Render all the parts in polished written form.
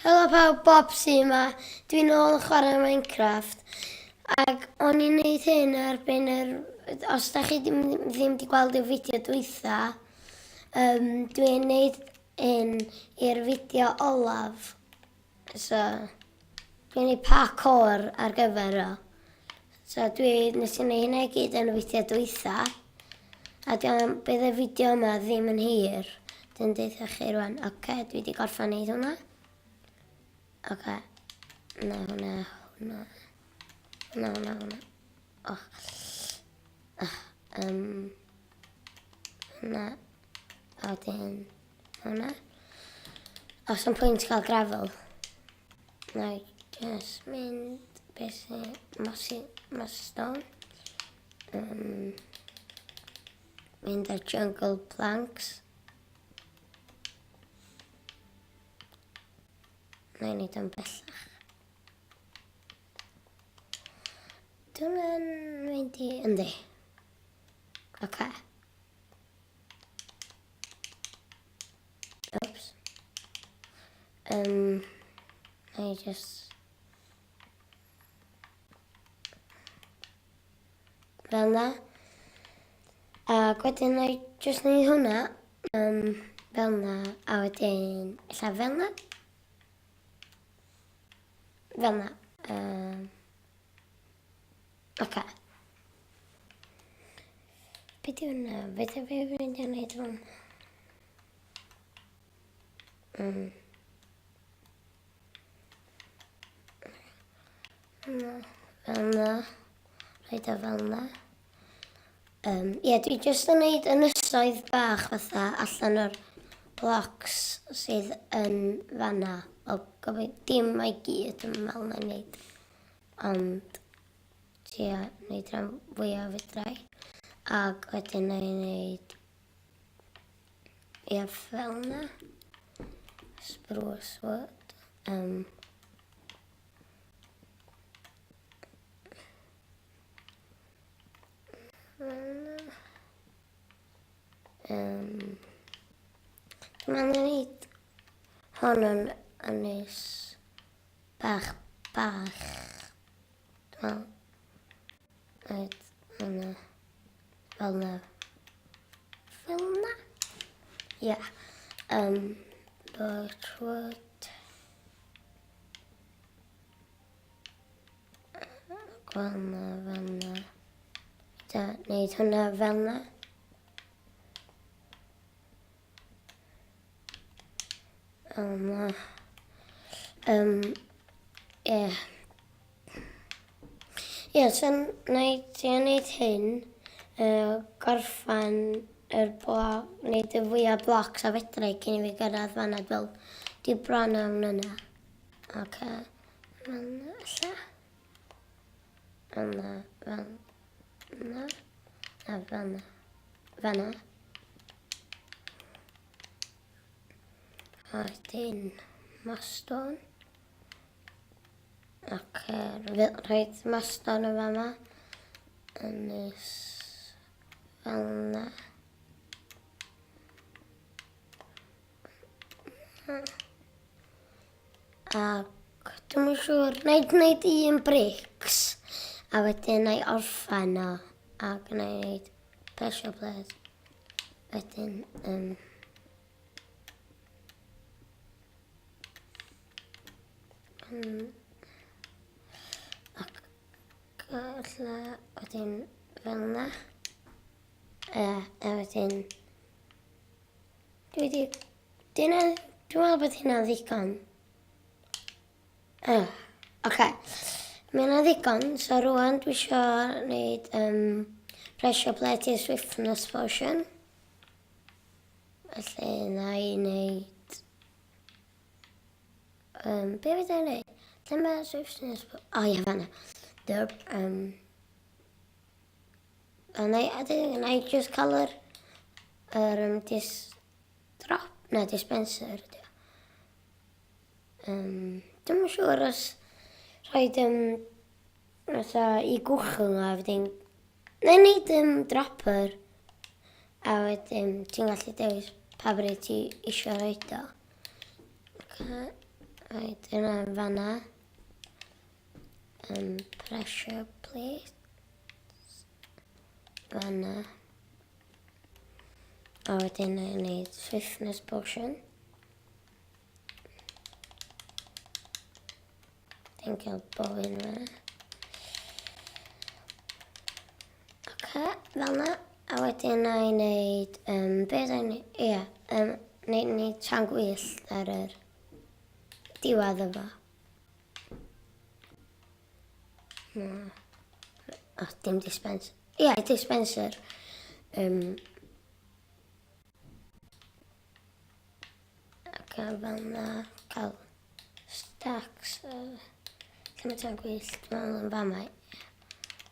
Helo pawb, Bob sy yma. Dwi'n ôl yn chwarae Minecraft. Ac o'n i'n neud hyn ar ben yr... Os da chi ddim, ddim wedi gweld y fideo dwytha, um, dwi'n neud hyn i'r fideo olaf. So, dwi'n neud parkour ar gyfer o. So dwi, nes i wneud hynna i gyd yn y fideo dwytha. A dwi'n, bydd y fideo yma ddim yn hir. Dwi'n deitha chi rwan, oce, okay, dwi wedi gorffan neud hwnna. Oce, okay. na hwnna, hwnna, hwnna, hwnna, hwnna. Oh. Oh, um, hwnna, a wedyn hwnna. Os yn pwynt cael gravel. Na i just mynd, beth sy'n, mossy, moss stone. Um, mynd ar jungle planks. Na i wneud o'n bellach. Dwi'n mynd i... Yndi. Oce. Okay. Oops. Um, I just... Fel na. Ac wedyn na i just neud hwnna. Um, fel na. A wedyn, ella fel na. Fel na. Um, Oce. Be di hwnna? Be di fi fynd i wneud hwn? Mm. Na, fel na. Rhaid o fel na. Um, ie, yeah, dwi jyst yn neud ynysoedd bach fatha allan o'r blocs sydd yn fanna. O, gobeithio, dim mae gyd yn meddwl na wneud. Ond trio wneud rhan fwyaf fedrai. Ac wedyn na i wneud ia fel na. Spruce wood. Um, um, dwi'n meddwl wneud hon yn ynys Bach, bach. Dwi'n meddwl. Reit, yna. Fel na. Fel na. Ia. Yeah. Um, Birchwood. Fel na, fel na. Da, wneud hwnna fel na. O na. Um, ie. Ie, so na i trio wneud hyn, uh, gorffan yr blo, wneud y fwyaf blocs a fedra i cyn i fi gyrraedd fanna, fel di bron awn yna. Oce, okay. fel yna, alla. Fel yna, fel yna, a fel yna, fel yna. A wedyn Maston. Ac rhaid Maston yn fama. Ynys fel yna. Ac dwi'n yn siŵr, na i gwneud un bricks a wedyn na i orffen o ac na i wneud pressure plate. Wedyn, um, ac alla, wedyn fel yna. E, a wedyn, dwi wedi, dyna, dwi'n meddwl bod hynna'n ddigon. Uh, Oce. Mae hynna'n ddigon, so rwan dwi eisiau gwneud um, pressure plate i'r swiftness potion. Felly na i wneud... Um, be fydd i'n wneud? Lle mae swiftness... O oh, ie, fanna. Derp. Um, a na i, a na i just cael yr, yr um, dis, drop, na dispenser ydi o. Um, Dwi'm yn siŵr os rhaid um, fatha i gwchw yma wedyn... Neu neud um, dropper a wedyn ti'n gallu dewis pa bryd ti isio rhaid o. Okay. Rhaid yna yn fanna. Um, pressure plate. Fanna. A wedyn na i wneud swiftness potion. Dwi'n cael bob un fanna. Oce, fel na. A wedyn na i wneud, um, beth o'n i, ie, um, wneud ni tan gwyllt ar yr diwedd efo. Na. O, dim dispenser. Ie, yeah, dispenser. Um, ac fel na, cael stacks. Uh, lle mae tan gwyllt? Mae'n yn fama.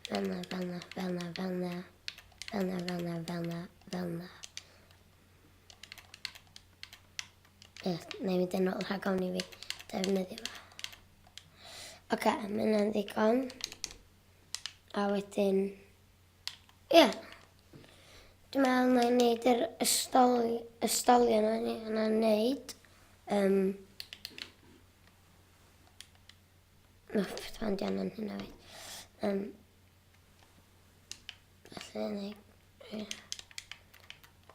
Fel na, fel na, fel na, fel na. Fel na, fel na, fel na, fel na. Ie, na i fynd yn ôl rhag ofn i fi defnyddio fo. Oce, okay, mae hynna'n ddigon. A wedyn... Ie. Yeah. Dwi'n meddwl na i wneud yr ystoli, ystolion yna yna wneud. Um, no, dwi'n di angen hynna fi. Um, Felly, neu...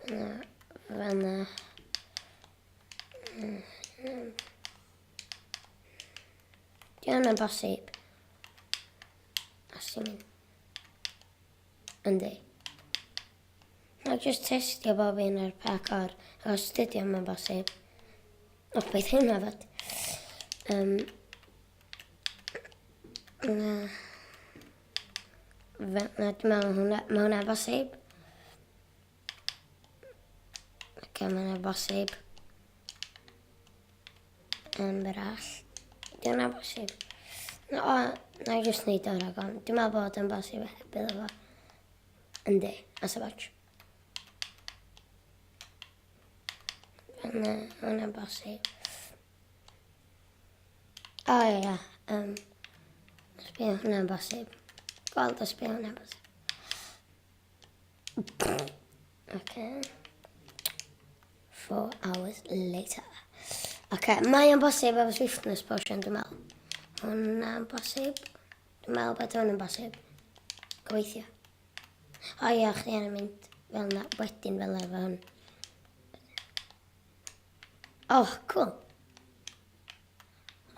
Yna, fanna. Di hwnna'n bosib. Os ti'n mynd. Yndi. Na, just testio bob un ar pac o'r. Os dydy o'm yn bosib. O, beth hynna fod. Um, na. Fe, na, dwi'n meddwl hwnna, mae hwnna'n bosib. Ac mae hwnna'n bosib. Yn byrall. Di hwnna'n bosib. Na, o, na i jyst neud o'n rhagon. Dwi'n meddwl bod yn bosib heb iddo fo. Yndi, as a watch. Hwnna, hwnna'n bosib. O ie, ie. Um, os bydd hwnna'n bosib. Gweld os bydd hwnna'n bosib. Okay. 4 hours later. Okay, mae o'n bosib efo swiftness potion, dwi'n meddwl. Hwnna'n bosib. Dwi'n meddwl bod hwn yn bosib. Gobeithio. O ie, chdi angen mynd fel na, wedyn fel efo hwn. Oh, cool.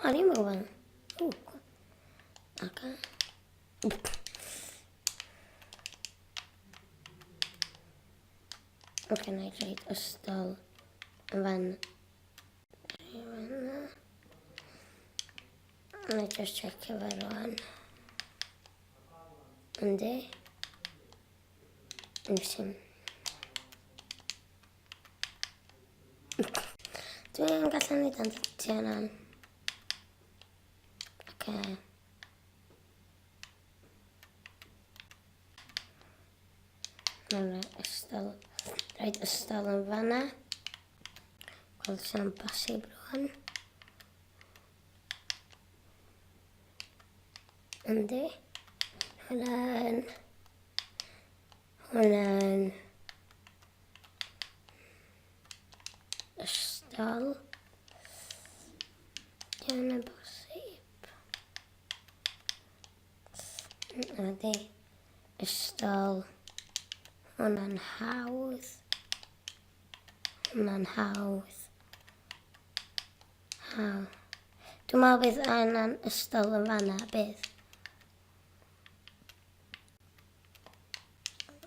O'n i'n gwybod. Ooh, cool. Okay. Ok, na i dweud ystol yn fan. Na i just checio fe rwan. Yndi. Yndi. Dwi'n gallu neud o'n ti yna'n. Oce. Mae'n ystol, rhaid ystol yn fanna. Gweld sy'n bosib rwan. Yndi. Hwnna'n... Hwnna'n... Ystol. Dyna'n bosib. Ydy. Ystol. Hwnna'n hawdd. Hwnna'n hawdd. Hawdd. Dwi'n meddwl bydd anna'n ystol yn fanna, bydd.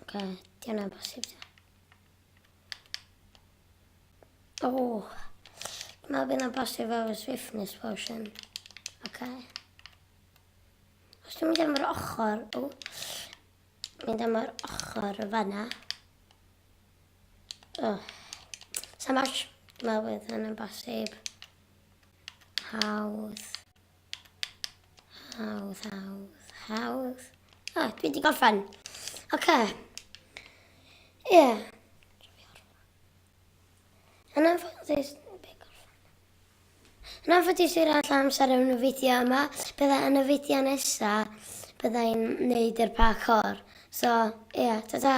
Oce, okay, di hwnna'n bosib ta. O, oh, dwi'n meddwl bydd hwnna'n bosib efo swiftness potion. Oce. Okay. Os dwi'n mynd am yr ochr, o, mynd am yr ochr y fanna. Oh. Sam ots, dwi'n meddwl bydd hynny'n bosib. Hawdd. Hawdd, hawdd, hawdd. O, oh, dwi wedi gorffen. Oce. Okay. Ie. Yeah. Yn anffodus, yn anffodus i'r allan amser yn y fideo yma, bydda yn y fideo nesa, bydda i'n neud yr parkour. So, ie, yeah, ta-ta.